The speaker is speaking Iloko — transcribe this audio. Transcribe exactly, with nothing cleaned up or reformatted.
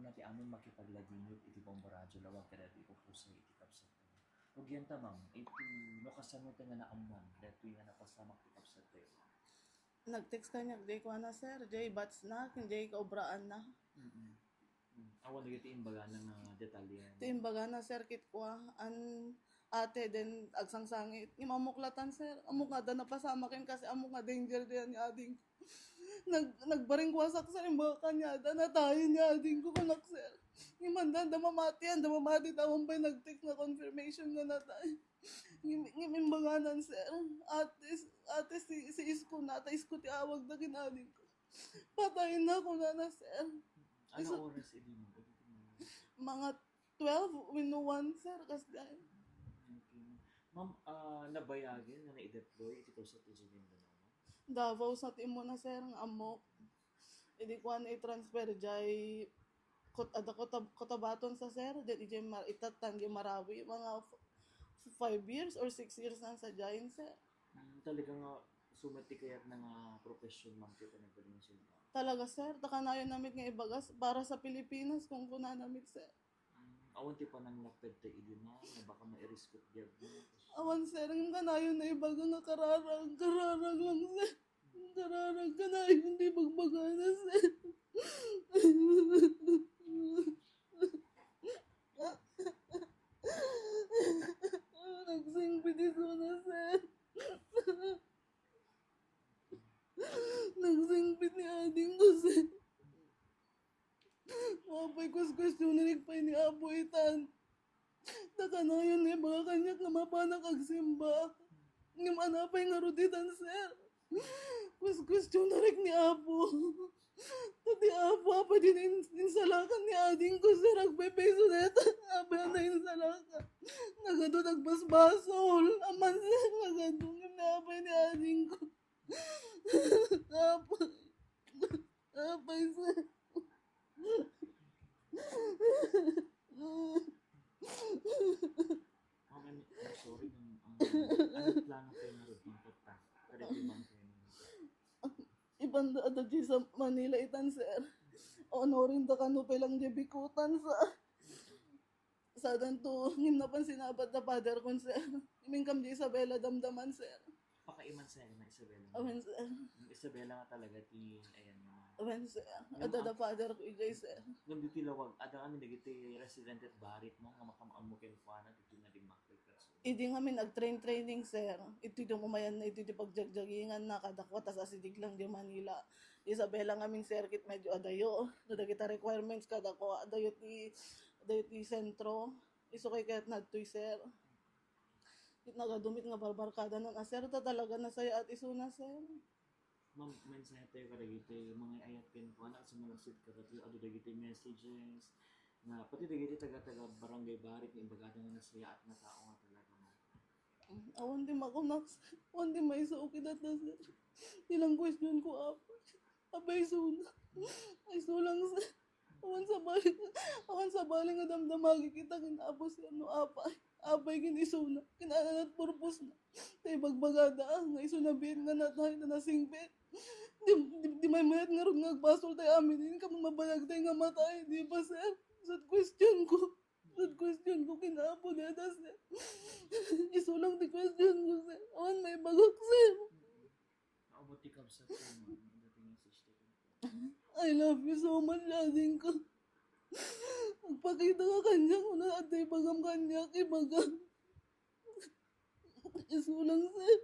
Ti amin makipagladingit iti bombo radio laeng kadagiti ipupusay iti kabsat. Rugianta, ma'am, iti no kasano ti nga naammuan daytoy nga napasamak ti kabsat tayo. Nag-text kaniak, jay kuana, sir, jay batch na, ken jay kaobraan na. Mm-mm. Mm. Awan dagiti imbagana nga detalye. Ti imbagana, sir, kit kua, an ate den agsangsangit. Ngem ammok latan, sir. Ammok nga adda napasamaken kasi ammok nga danger diay ni ading. Nag-, nagbaring kuasak, sir, imbaga kaniada, natayen ni ading ko, kunak, sir. Ngem anda, anda mamati, anda mamati, awan pay nag-text nga confirmation nga natay. Ngem, ngem imbaganan, sir. Ate, ate, si, si isko na, ta isko ti awag dagiti ading ko. Patay na, kunana, sir. Ano oras idi mo? Mga twelve, wenno one, sir, kasdiay. Okay. Ma'am, ah, nabayagen nga naideploy iti kabsat ti Mindanao, ma'am? Davao sa ti immuna, sir, nga ammok. Idi kuan, i-transfer jay Cot-, adda Cota-, Cotabaton sa, sir, diay idiay Mar-, itattan diay Marawi, mga f-, five years or six years na sa diay, sir. Mm, talaga nga sumat ti kayatna nga profession, ma'am, ket nagbalin nga sila. Talaga, sir, ta kanayon na met nga ibaga para sa Pilipinas, kunkunana met, sir. Mm, awan ti pananglapped ta idi, ma'am, nga baka mairiskot diay. Awan, sir, nga kanayon na ibaga nga kararag, kararag lang, sir. Kararag, kanayon ti ibagbagana, sir. Nagsingpit isuna, sir. Nagsingpit ni ading ko, sir. Apay, kuestionarik pay ni Apo itan. Ta kanayon nga ibaga kaniak nga mapanak agsimba. Ngem apay ngarud itan, sir? Kuestionarik ni Apo. Ta ti Apo, apay diay in-, insalakan ni ading ko, sir, agpaypayso dayta. Apay a nainsalakan? Nagadu, nagbasbasol. Aman, sir, nagadu. Ngem apay ni ading ko? Apay. Apay, sir. Ma'am, I'm, I'm sorry, ma'am. Ang, ano plano kayo nga rod, ma'am, pagka? Kada di, ma'am, kayo, ma'am. Ibanda adda diay sa Manila itan, sir. Honorin da kano pay lang diay bikutan, sir. Sadanto, ngem napan sinabat da father kon, sir. Imin kam di Isabela damdaman, sir. Pakaiman, sir, na Isabela. Awan, sir. Isabela nga talaga ti, ayan, nga. Awan, sir. Adda da father ko idiay, sir. Ngem ditoy lawag, adda kami dagiti resident at barit mo, nga makaammo kenkuana, ditoy nga dimmakkel. Idi ngamin agtrain-training, sir, iti dumumayan na iti, iti pagjagjagingan na kadakua, tas asideg lang di Manila. Isabela ngamin, sir, ket medyo adayo. No dagita requirements kadakua, adayo ti, adayo ti sentro. Isu kay kayat nadtoy, sir. Ket nagadu met nga barbarkada na, sir, ta talaga nasayaat isuna, sir. Ma'am, mensahe tayo kadagiti mangay-ayat kenkuana, sa malaksid kadagiti adu dagiti messages, nga pati dagiti taga-taga Barangay Barit nga imbagada nga nasayaat nga tao nga talaga, ma'am. Mm, awan ti makunak, sir. Awan ti maisuok ida ta, sir. Ti lang question ko, Apo. Apay isuna. Ay, isu lang, sir. Awan sabali, awan sabali nga damdamagi kita ken Apo, sir, no apay. Apay ken isuna, ken anat purpose na. Ta ibagbagada, ah, nga isuna biit nga natay, ta nasingpet. Di, di, di maymayat ngarud nga agbasol tay amin, ken mabanag tay nga matay, di ba, sir? Sad question ko. Sad question ko ken Apo dayta, sir. Isu lang ti question ko, sir. Awan maibagak, sir. Naabot ti kabsat ko, ma'am. Ano ti message ti I love you so much, ading ko. Agpakita ka kaniak, no adda ibagam kaniak, ibagam. Isu lang, sir.